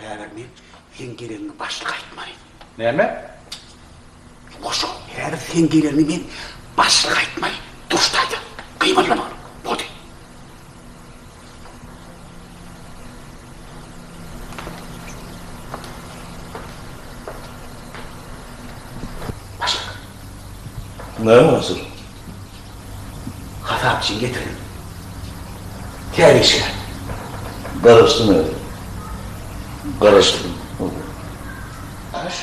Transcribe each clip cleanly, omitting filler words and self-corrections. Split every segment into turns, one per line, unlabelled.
Häzir men seň geleniňi başlyga aýtmaly.
Näme?
Goşa, häzir seň geleniňi men başlyga aýtmaly. Dur şu taýda. Gymyldama. Boldy. Başlyk.
Näme asyl?
Hasapçyny getiriň. Täze işgär.
Garaşdym häzir. Garaşdym.
Garaş.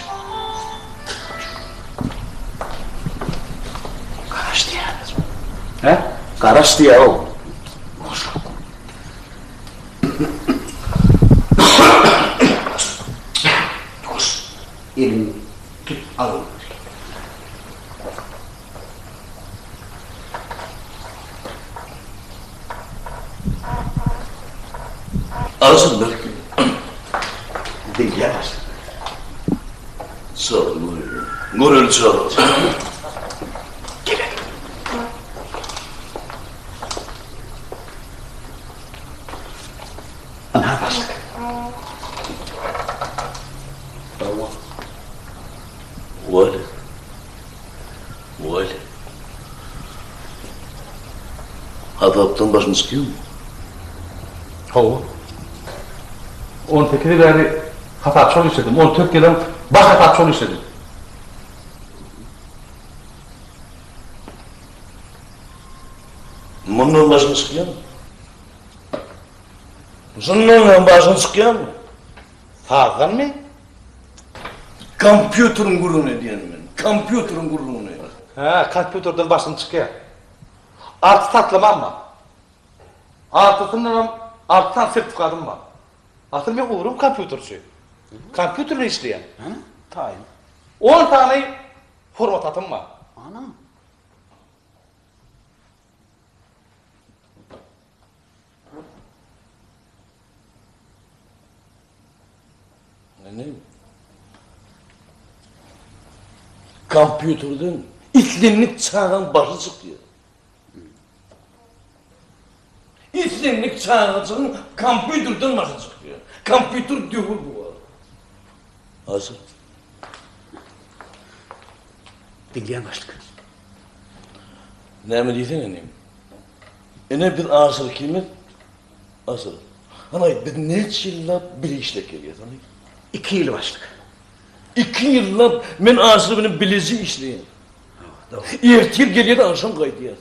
Garaş diýýär.
Hä? Garaş diýýär-ow.
Boşluk. Ýuwaş. Elini tut agzyňa.
Asyl belki.
Diňle başla.
Sag ol Nureli. Nureli çaga.
Gel. Ynha başlyk.
Hawa. Wale. Wale. Hasapdan başyň çykýarmy?
Hawa. 18 ýyl bäri hasapçy bolup işledim. 14 ýylam baş hasapçy bolup işledim.
Mundan başyň çykýarmy? Şundan hem başyň çykýarmy?
Sazdanmy?
Kompýuteriň gürrüňini edýän men. Kompýuteriň gürrüňini.
Hä, kompýuterden başym çykýar. Alty taslamam bar. Altysyndanam alty sany sertifikatym bar. Asyl meň ugrum kompýuterçi. Kompýuter bilen işleýän.
Ana, taýyn.
On sany hormat hatym bar.
Ana.
Indi kompýuterden islendik çagaň başy çykýar. Islendik çagajygyň kompýuterden başy çykýar. Kompýuter döwür bu wagt. Asyl.
Diňleýän başlyk.
Näme diýseň inim. Ine biz Aşyr ikimiz Aşyr. Hany aýt biz näçe ýyllap bile işläp gelýäs hany?
Iki ýyl başlyk.
Iki ýyllap men Aşyr bilen bileje işleýän. Ertir gelýäs agşam gaýdýas.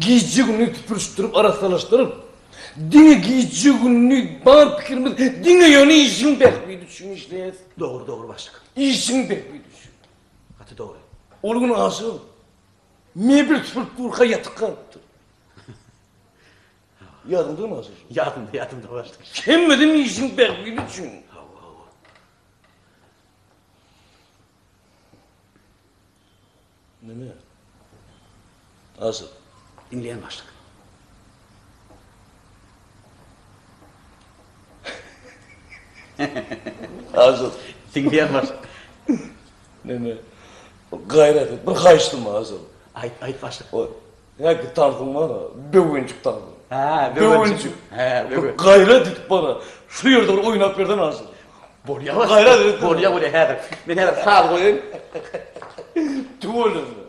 Gije gündiz süpürişdirip arassalaşdyryp diňe gije gündiz bar pikirimiz diňe ýöne işiň bähbidi üçin işleýäs.
Dogry dogry başlyk.
Işiň bähbidi üçin.
Gaty dogry.
Ol gün Aşyr mebel süpürip durka ýatyp galypdyr. Ýadyňdamy Aşyr?
Ýadymda ýadymda başlyk.
Hemmesem işiň bähbidi üçin.
Hawa hawa.
Neme? Aşyr.
Diňleýän başlyk.
Aşyr.
Diňleýän başlyk.
Neme? Gaýrat et, bir haýyşdym Aşyr.
Aýt, aýt başlyk.
Häki tansyň bar-a, böwenjik tansyň.
Hä,
böwenjik.
Hä, böwenjik.
Gaýrat edip bar-a, şu ýerde bir oýnap bersene Aşyr.
Bolýa başlyk.
Gaýrat edip.
Bolýa, bolýa häzir. Men häzir saz goýaýyn.
Tüweleme.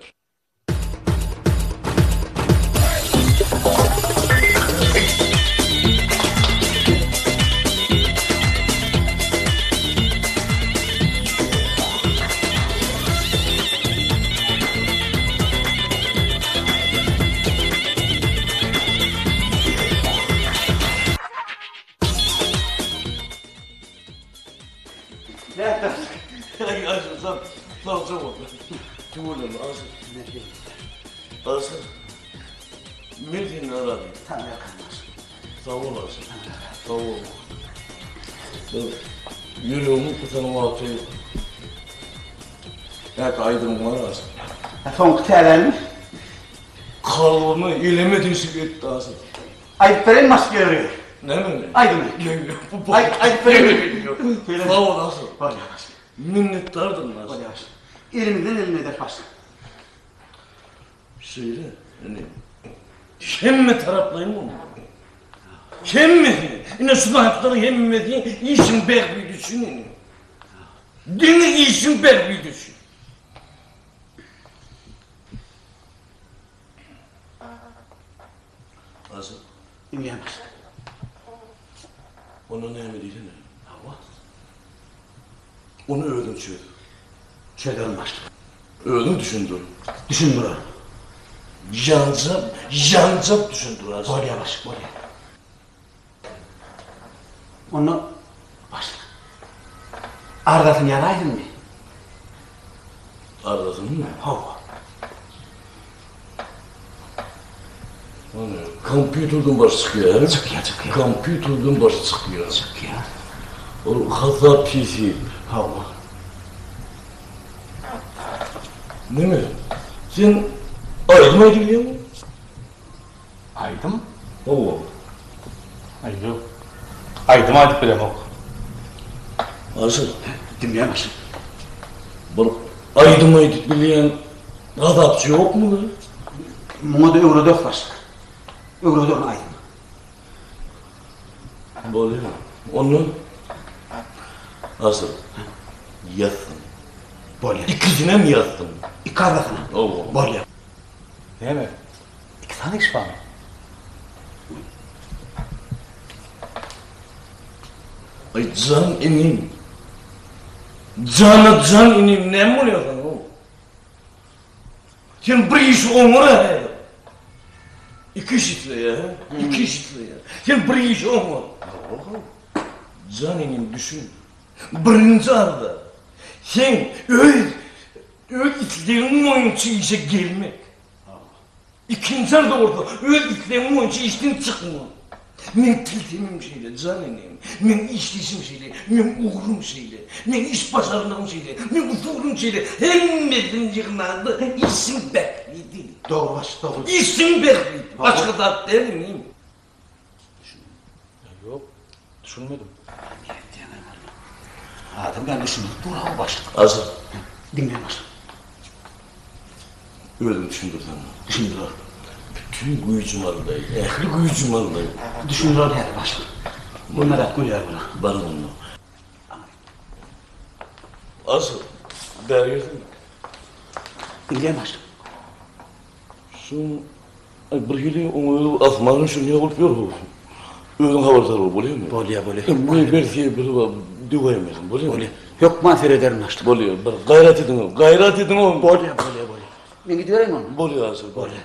Men senden razy. Sag bol Aşyr. Sag bol. Ýüregimiň gysan wagty Häki aýdymyň bar Aşyr.
Soňky täzämi?
Kalbymy eleme deşik etdi Aşyr.
Aýdyp bereýin başga ýeri.
Nämeni?
Aýdymy.
Ýok, ýok.
Aýt, aýdyp bereýin.
Sag bol Aşyr.
Bolýar Aşyr.
Minnetdardyryn Aşyr.
Bolýar Aşyr. Elimizden geleni ederis başlyk.
Şeýle, indi hemme taraplaýyn bolmaly. Hemmesi, ine şu zatlaryň hemmesi işiň bähbidi üçin ine. Diňe işiň bähbidi üçin. Asyl.
Diňleýän başlyk.
Onda näme diýsene?
Hawa.
Ony özüň çöz.
Çözerin başlyk.
Özüň düşündir.
Düşündirerin.
Ýanjap, ýanjap düşündir asyl.
Bolýar başlyk, bolýar. Onda başlyk. Arzasyny ýazaýsynmy?
Arzasynymy?
Hawa.
Ony kompýuterden başy çykýar.
Çykýar, çykýar.
Kompýuterden başy çykýar.
Çykýar.
Ol hasap hesip.
Hawa.
Neme? Sen aýdym aýdyp bilýäňmi?
Aýdym?
Hawa.
Aý, ýok. Aýdym aýdyp bilemok.
Asyl.
Diňleýän asyl.
Bir aýdym aýdyp bilýän gazapçy ýokmy?
Muňa-da öwrederis başlyk. Öwrederin aýdym.
Bolýar. Onda asyl ýazsyn.
Bolýar.
Ikisinem ýazsyn.
Iki arasynam.
Hawa.
Bolýar.
Näme? Iki sany iş barmy?
Aý jan inim. Jana jan inim näme bolýar saňa ow? Sen bir işi oňar häzir. Iki iş isleýär, iki iş isleýär. Sen bir işi oňar. Jan inim düşün. Birinji arza. Sen öz öz islegiň boýunça işe gelmek. Ikinji arza bolsa, öz islegiň boýunça işden çykmak. Meň tilsimim şeýle, jan inim. Meň işleýşim şeýle, meň ugrum şeýle, meň iş başarnygym şeýle, meň usulym şeýle. Hemmesini ýygnanda işiň bähbidi.
Dogry baş, dogry.
Işiň bähbidi. Başga zat däl inim.
Ýok, düşünmedim.
Adam ýaly düşündirip dur-haw başlyk.
Asyl.
Diňle başlyk.
Özüň düşündirseň.
Düşündirer.
Bütin güýjüm aldaý, ähli güýjüm aldaý.
Düşündirer häzir başlyk. Görmeräk görýär bular.
Bar onda. Asyl, bäri gelsene.
Diňleýän başlyk.
Şu Aý bir hili oň özi asmanyň şüňňe bolup ýör how. Özüň habardar bol, bolýamy?
Bolýa, bolýa.
Indi belki bir döwäýmesin, bolýamy?
Bolýa. Hökman serederin başlyk.
Bolýa, bir gaýrat ediň, gaýrat ediň.
Bolýa, bolýa, bolýa. Men gidibereýin onda.
Bolýa, Asyl,
bolýa.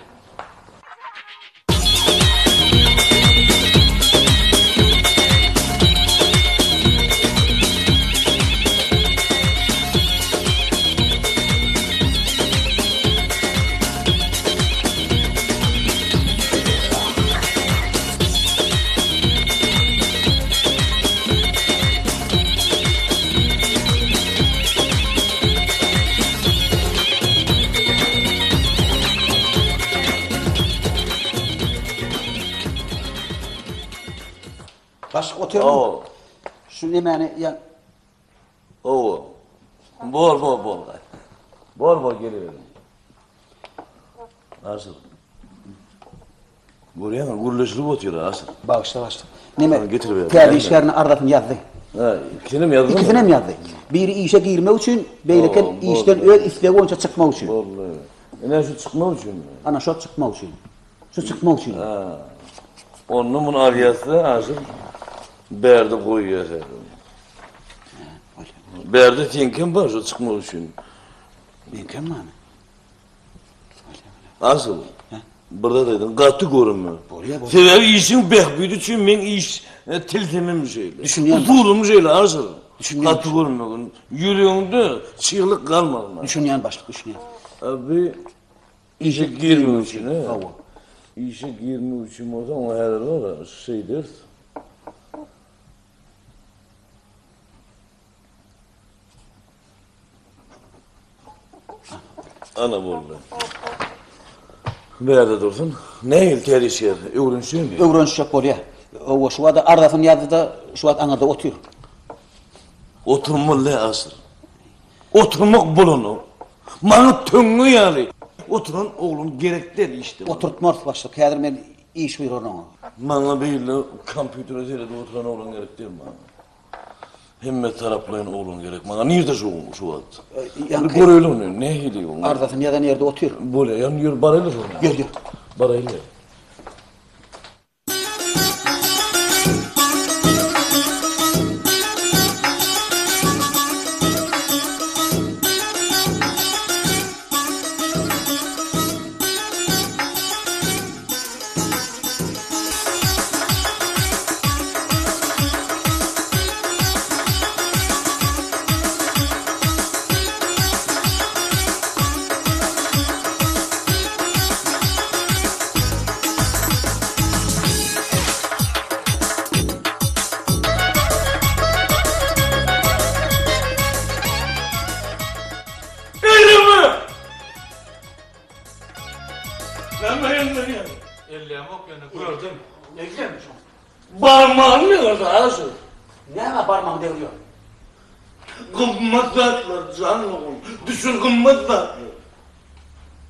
Başlyk otyrmy? Şu nemäni ýa
Hawa. Bor, bor, bor. Bor, bor, geliberiň. Asyl. Görýäňmi, gürleşilip otyr, Asyl.
Bagyşla, başlyk. Neme,
Getiriber.
täze işgärine arzasyny ýazdy.
Ha, ikisinem ýazdymy?
Ikisinem ýazdy. Biri işe girmek üçin, beýlekem işden öz islegi boýunça çykmak üçin.
Boldy. Ine şu çykmak üçinmi?
Ana, şo çykmak üçin. Şu çykmak üçin.
Ha. Onda muny alýas-da, Asyl, bärde goýýas häzir. Bärde seňkem bar şu çykmak üçin.
Meňkem barmy?
Asyl. Bir zat aýdyn, gaty görünme.
Bolýar, bolýar.
Sebäbi işiň bähbidi üçin meň iş e, tilsimim şeýle.
Düşünýän.
Usulym şeýle asyl.
Düşünýän.
Gaty görünme. Ýüregiňde çyglyk galmasyn.
Düşünýän başlyk, düşünýän.
Abi işe girmek üçin, he?
Hawa.
Işe girmek üçin bolsa oňa häzir bar, şeýderis. Ana boldy. Bärde dursun. Nähili täze işgär? Öwrenişýärmi?
Öwrenişjek bolýar. Hawa, şu wagt arzasyny ýazdy-da, şu wagt aňyrda otyr.
Oturmaly asyl. Oturmak bolanok. Maňa töňňe ýaly oturan oglan gerek däl işde.
Oturtmarys başlyk. Häzir men. Iş buýraryn oňa.
Maňa beýle kompýutere seredip oturan oglan gerek däl maňa. Hemme taraplaýyn oglan gerek maňa. Nirde şu şu wagt?
Ýaňky
Göreýli ony, nähili ol?
Arzasyny ýazan ýerde otyr.
Bolýar, ýan ýör baraýly şoňa.
Ýör, ýör.
Baraýly. Elimi! Näme elleýän?
Elleýämok ýöne gördüm.
Elleýämi şoň?
Barmagyny degirdi aşyr.
Näme barmagyny degirýär?
Gymmat zatlar jan ogul. Düşün gymmat zatlar.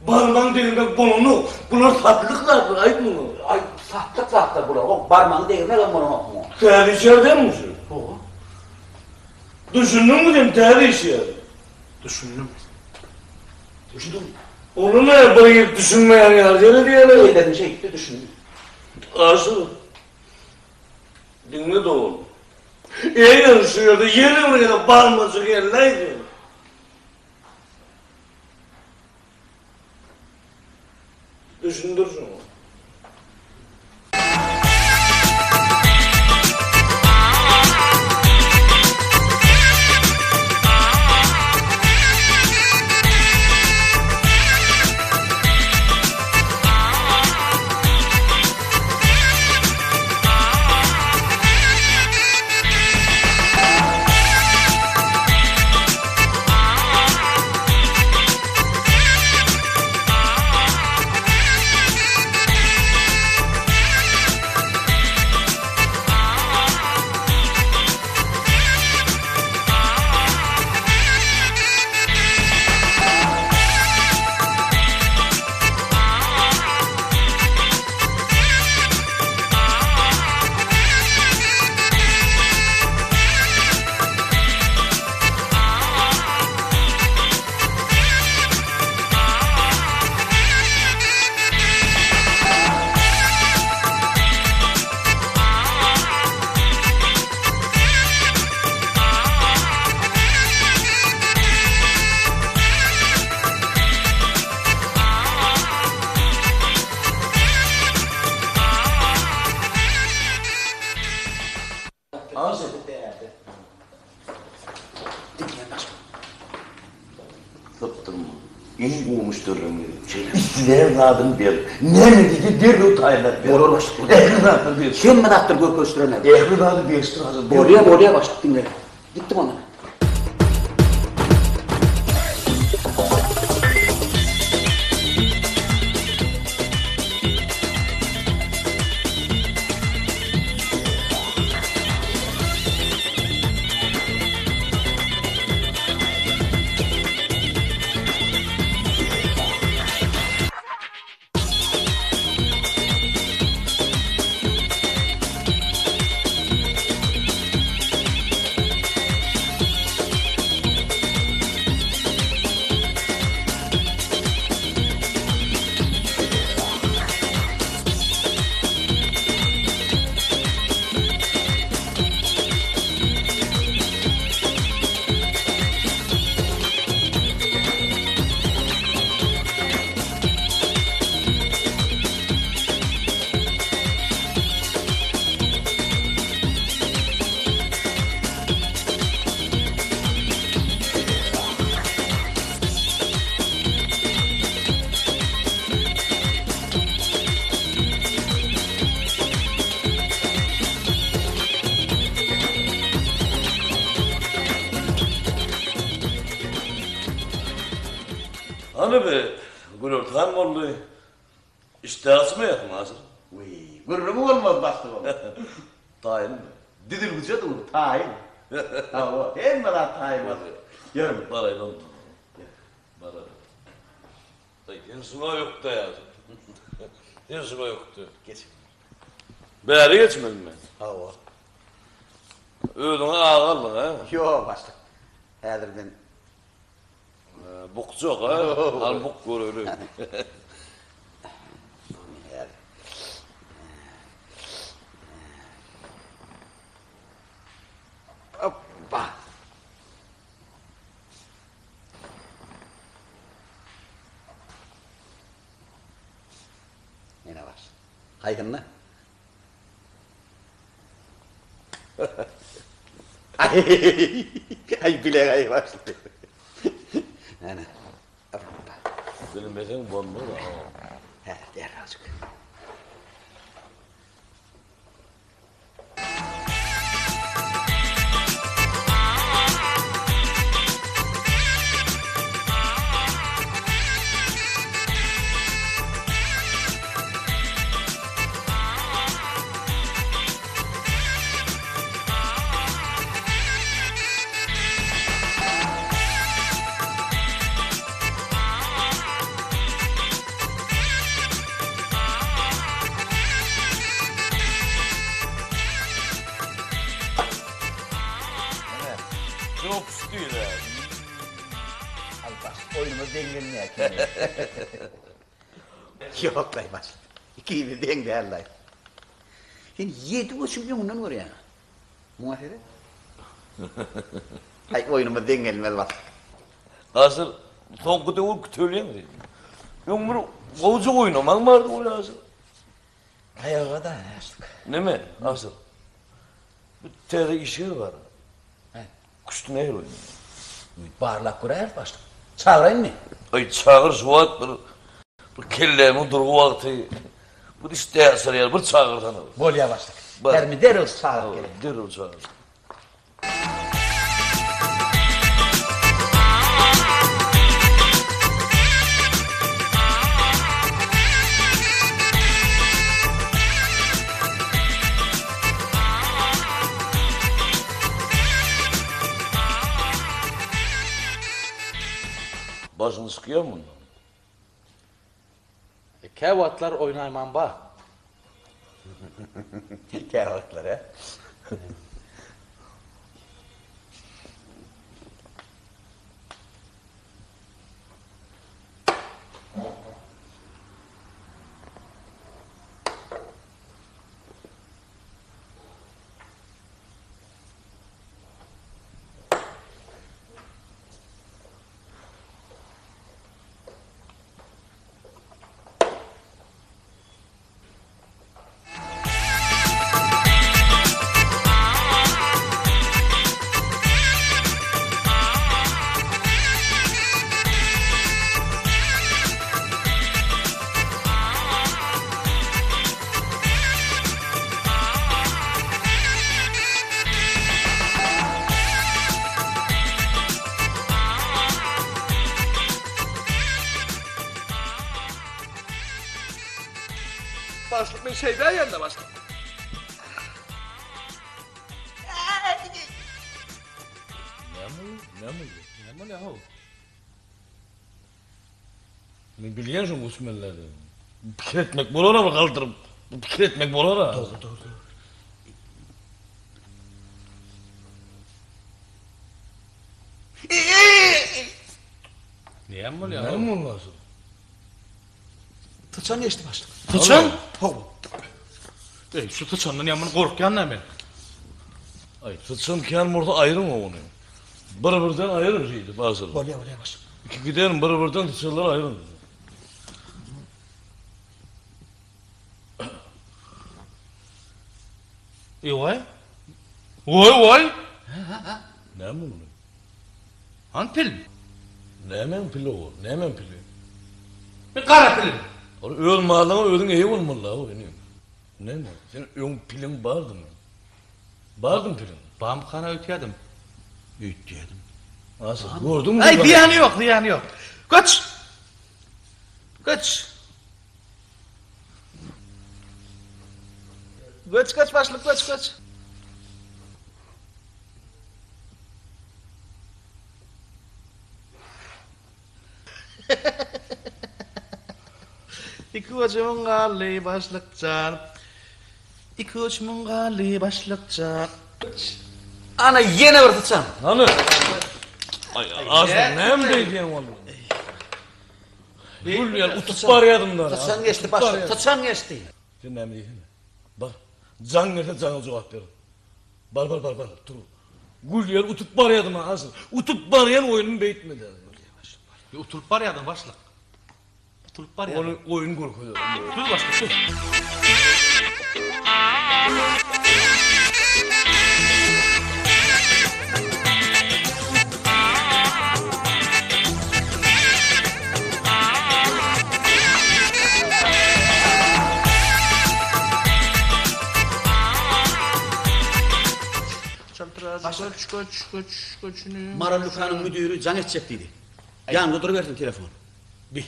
Barmagyny degirmek bolanok. Bular satlyk zatlar aýt muňa.
Aý satlyk zatlar bular. O barmagyny degirmegem bolanok muňa.
Täze işerdenmi şu?
Hawa.
Düşündiňmi sen täze işýär?
Düşündim.
Düşündiňmi?
Ony ne bir ýer düşünmeýän ýaly seredýärler.
Ellerini şeýtdi düşündi.
Aşyr. Diňle dogan. Eger şu ýerde ýene bir gezek barmajyk elläýseň. Düşündir şuňa. Sypdyrma. Iň gowy müşderileriň biri. Islän zadyny ber. Näme diýse derrew taýynlap ber.
Bolar başlyk, bolar.
Ähli zatlary berişdir.
Hemme zatlary görkezişdirenler.
Ähli zady berişdir hajy.
Bolýa, bolýa başlyk, diňle. Gitdik onda.
Hany be, günortan boldy. Işdä açmaýarsyň Aşyr.
Wiý, gürrüňi bolmaz başlygym.
Taýynmy?
Düzülgüje dur, taýyn. Hawa, hemme zat taýyn başlyk. Ýör.
Baraýly onda. Baraly. Sen şuňa ökde ýaşyl. Sen şuňa ökde.
Geç.
Bäri geçmelimi men?
Hawa.
Özüňe agy aldyň, hä?
Ýok, başlyk. Häzir men
Bukjak, hä? Hany buk göreli.
Hoppa. Ine baş. Haýsynda? Ay bile ay başladı. Ana.
Bilmeseň bolmaz.
Hä, derrazık.
Çok üstüyle.
Ay baş, oýnumyz deň gelmeýär. Ýok laý baş. Ikimiz deň däl laý. Sen ýedi göçüm öňünden görýäň. Muňa seret. Aý oýnumyz deň gelmez bak.
Asyl soňky döwür kütelýäň sen. Öň bir gowja oýnamaň bardy ol asyl.
Aýaga-da aşyk.
Neme asyl? Bu täze işgär bar. Küşt nähili oýnaýar?
Barlap göräýeris başlyk. Çagyraýynmy?
Aý çagyr şu wagt bir bir kellämiň durgy wagty bir iş däşirýär bir çagyrsana.
Bolýar başlyk. Hermi derrew çagyryp geleýin.
Derrew çagyr. Başyň çykýarmy mundan?
E, käwagtlar oýnaýman bar.
Käwagtlar, hä?
Başlyk men şeýdäýen-de başlyk.
Näme boldy? Näme boldy?
Näme bolýar-how?
Men bilýän şoň ösmelileri. Pikir etmek bolar bir galdyryp. Pikir etmek bolar.
Dogry, dogry, dogry.
Näme bolýar?
Näme boldy asyl?
Syçan geçdi başlyk.
Syçan?
Hawa.
Eý, şu syçandan ýaman gorkýan-da men.
Aý, syçan kän bolsa aýryň ony. Bir-birden aýryň şeýdip asyl.
Bolýar, bolýar başlyk.
Ikiden bir-birden syçanlary aýryň.
Eý, waý. Waý, waý.
Näme boldy?
Hany pil?
Nämäň pili o? Nämäň pili?
Bir gara pilim.
Ol öz malyňa özüň eýe bolmaly-la, o inim. Näme? Sen öň piliň bardymy? Bardymy piliň?
Bamkana öýtýädim.
Öýtýädim.
Asyl, gördüňmi?
Aý, zyýany ýok, zyýany ýok. Göç! Göç! Göç, göç başlyk, göç, göç! Iki göçümiň galdy başlyk jan. Iki göçümiň galdy başlyk jan.
Ana ýene bir syçan.
Hany? Aý, Aşyr, näme beýdýäň walla? Gül ýaly utup barýadym da.
Syçan geçdi başlyk, syçan geçdi.
Sen näme diýsene? Bar. Jaň gelse jaňa jogap ber. Bar bar bar bar tur. Gül ýaly utup barýadym ha Aşyr. Utup barýan oýnumy beýtme dä.
Utulyp barýadyň başlyk. Utulyp barýadyň.
Ony oýun görkezer.
Dur başlyk dur. Göç göç göç göçüni.
Maral dükanyň müdiri jaň etjek diýdi. Ýanyňda durubersin telefon.
Bi.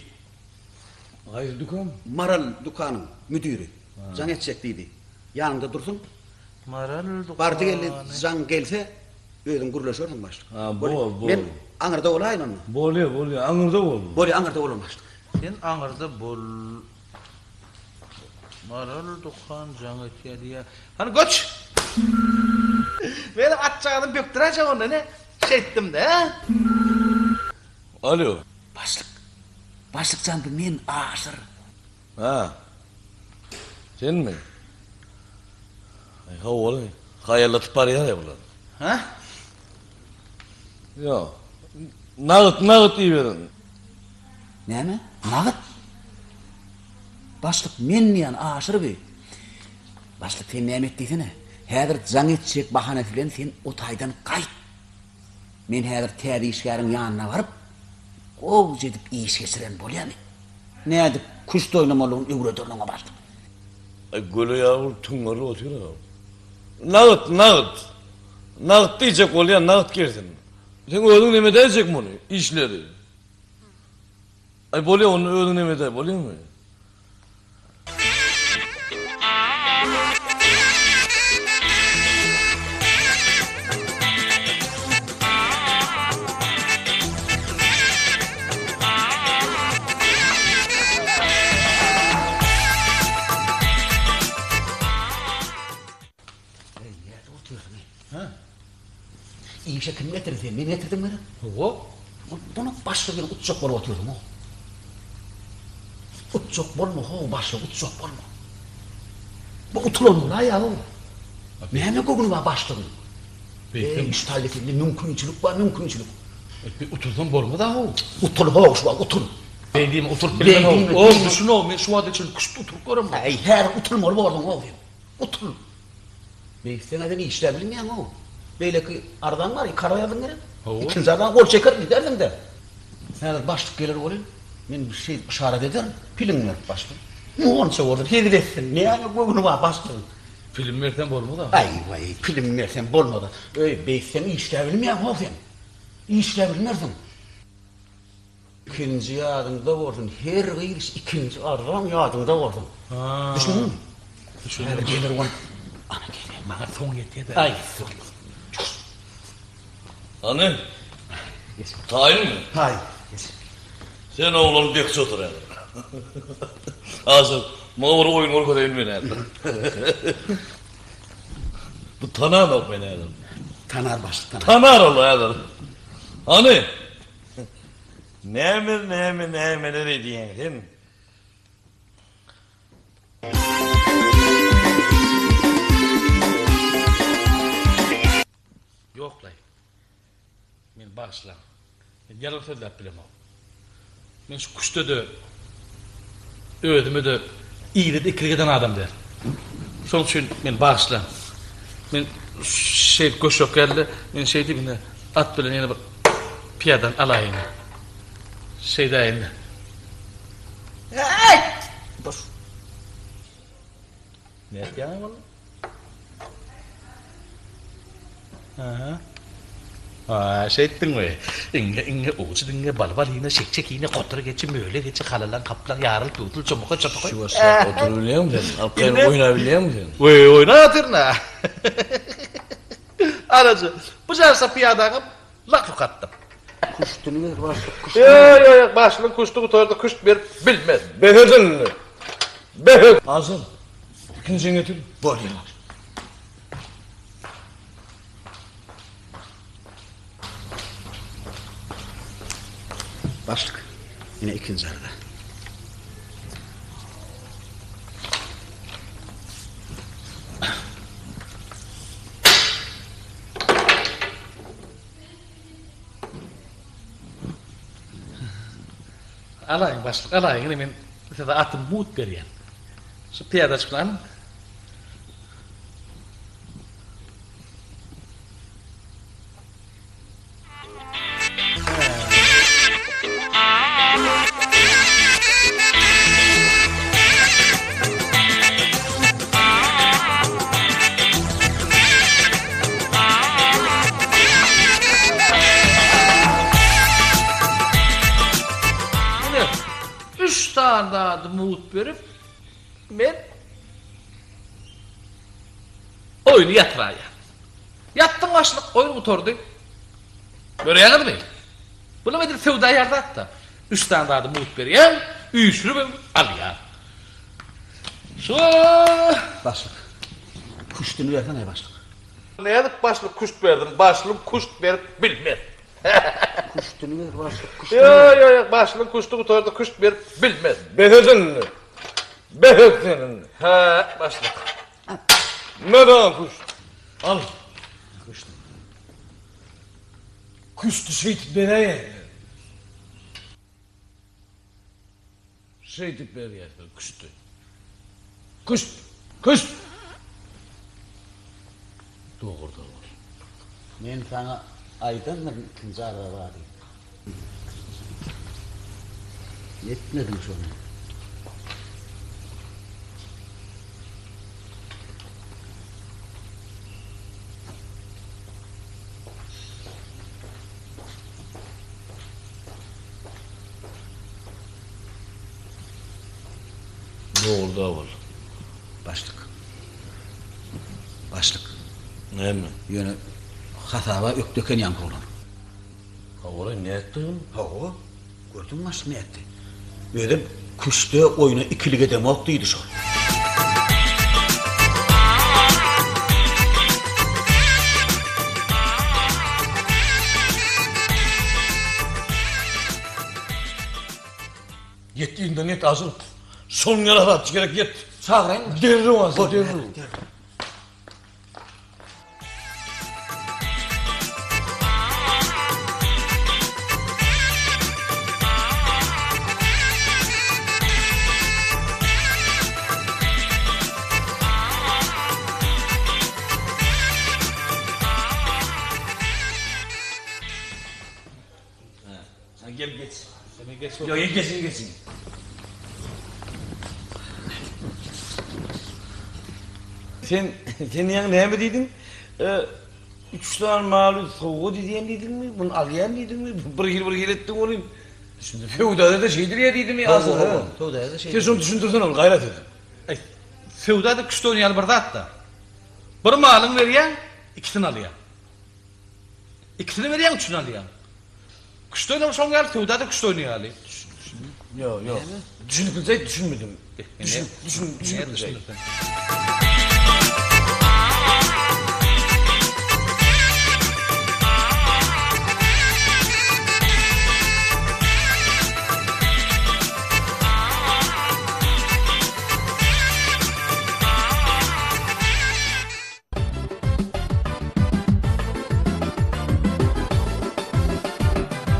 Haýsy dükan?
Maral dükanyň müdiri jaň etjek diýdi. Ýanyňda dursun.
Maral dükany.
Bardy geldi jaň gelse özüň gürleşersiň başlyk.
Ha, bol, bol.
Men aňyrda bolaýyn onda.
Bolýa, bolýa, aňyrda bol.
Bolýa, aňyrda bolan başlyk.
Sen aňyrda bol. Maral dükan jaň etýär diýýär. Hany göç! Meniň atjagazym bökdüräýjek onda ine. Şeýtdim-de.
Alo.
Başlyk. Başlyk jan bu men Aşyr.
Hä. Senmi? Aý hawa-laý. Haýallatyp barýar-aý bular.
Hä?
Ýok. Nagt, nagt iberiň.
Näme? Nagt? Başlyk men diýýän Aşyr bi. Başlyk sen näme et diýsene. Häzir jaň etjek bahanasy bilen sen o taýdan gaýt. Men häzir täze işgäriň ýanyna baryp, gowja edip iş geçiren bolýamy? Nädip küşt oýnamalygyny öwrederin oňa başlyk.
Aý göle ýaly bolup tüňňerlip otyr-a. Nagt, nagt. Nagt diýjek bolýan, nagt gelsin. Sen özüň neme edäýjek muny, işleri? Aý bolýa onda özüň neme edäý, bolýamy?
Eý, nädip otyrsyň-eý? Hä? Işe kim getirdi seni? Men getirdim gerek?
Hawa.
Ondan başga bir utjak bolup otyrsyň-ow. Utjak bolma, how, başlyk, utjak bolma. Bu utulan bolaýýar-ow. Näme göwni bar başlygyň? Eý, şu taýda sende mümkinçilik bar, mümkinçilik.
Bir utulsam bolmaz-a-how.
Utul, how, şu wagt utul.
Beý diýme, utulyp bilmen-ow. Ow, düşün-ow, men şu wagta çenli küşt utulyp göremok.
Äý, häzir utulmaly borduň-ow sen. Utul. Beýtseň-ä sen işläp bilmeýäň-ow. Beýleki arzaň bar, iki arza ýazdyň gerek?
Hawa.
Ikinji arzaňa gol çekerin gidersiň-dä. Häzir başlyk geler welin, men bir şeýdip yşarat ederin, piliňi berip başlyk. Monça bolsun, hezil etsin. Näme göwni bar başlygyň.
Pilim berseň bolmaz-a.
Aý-waý, pilim berseň bolmaz-a. Öý, beýtseň işläp bilmeýäň-ow sen. Işläp bilmersiň. Ikinji ýadyňda bolsun, her gyz ikinji arzaň ýadyňda bolsun. Düşündiňmi?
Düşündim.
Häzir geler ol. Ana gelýär.
Maňa soň ýetýär-dä.
Aý,
Hany? Taýynmy?
Taýyn. Geç.
Sen oglan bekçi otur häzir. Aşyr, maňa bir oýun görkezeýin men häzir. Bu tananok meni häzir.
Tanar başlyk tanar.
Tanar ol häzir. Hany? Näme näme nämeler edýäň sen?
Ýoklaý. Meni bagyşlaň. Men ýalan sözläp bilemok. Men şu küştde-de özüme-de ile-de ikilik eden adam däl. Şonuň üçin meni bagyşlaň. Men şeýdip göçjek geldi. Men şeýdip indi at bilen ýene bir pyýadany alaýyn. Şeýdäýin.
Äý! Dur.
Nätýäň walla? Aha. Ha, şeýtdiňmi? Iňňe, iňňe, ujy diňňe, bal balyna, şek çekine, gotur geçi, möle geçi, halalan kaplaň, ýaryl pöwtül, çomaka çapaka.
Şu aşak oturybilýäňmi sen? Arkaýyn oýnabilýäňmi sen?
Weý, oýnap otyryn-a. Anajy, bu jarsa pyýadaňam lak okatdym.
Küştüni ber, başlyk, küştüni.
Ýok, ýok, ýok, başlygyň küşti gutardy, küşt berip bilmez.
Bes edin indi. Bes et! Aşyr, ikinjini getir.
Bolýar. Başlyk, ine ikinji arza.
Alaýyň başlyk, alaýyň, ine men size atymy mugt berýän. Şu pyýadajyk alyň. Ine, üç sany zady mugt berip, men oýny ýatyraýýan. Ýatdyň başlyk, oýun gutardy. Görýäňizmi? Bulam edil söwda ýaly zat-da. Üç sany zady mugt berýäň, üýşüribem alýaň. Şu.
Başlyk, küşdüni bersene, başlyk.
Nädip başlyk küşt berdim? Başlyk küşt berip bilmez.
Küşdüni ber, başlyk, küşdüni ber.
Ýok, ýok, ýok, başlygyň küşdi gutardy, küşt berip bilmez.
Bes et indi. Bes et sen indi.
Hä, başlyk.
Me saňa küşt. Al. Küşdi şeýdip beräýerler. Şeýdip berýärler küşdi. Küşt! Küşt! Dogry dogry.
Men saňa aýdandyryn ikinji arza bar diýip. Etmediň şony.
Dogry dawul.
Başlyk. Başlyk.
Näme?
Ýöne hasaba ökde eken ýaňky oglan.
Hawa, nätdi ol?
Hawa, gördüňmi başlyk nätdi? Özem küşde oýna ikilik edemok diýdi şol.
Ýet yzyndan ýet Aşyr. Şonuň ýaly hasapçy gerek ýet.
Çagyraýynmy?
Derrew Aşyr derrew. Sen gel geç.
Sen geç.
Ýok, geçin geçin. Sen sen ýaňy näme diýdiň? Üç sany maly sowgat edýän diýdiňmi? Muny alýan diýdiňmi? Bir hili bir hili etdiň welin. Düşündim. Söwdada-da şeýdilýär diýdimi?
Hawa, hawa, söwdada-da şeýdilýär.
Sen şony düşündirsene ol gaýrat edip.
Aý, söwdada küşt oýnaýaly bir zat-da. Bir malyňy berýäň, ikisini alýaň. Ikisini berýäň, üçüni alýaň. Küşt oýnamak şoň ýaly, söwda-da küşt oýny ýaly.
Ýok, ýok. Düşünip bilsek düşünmedim. Düşün, düşün, düşünip bilsek.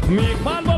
Myhman.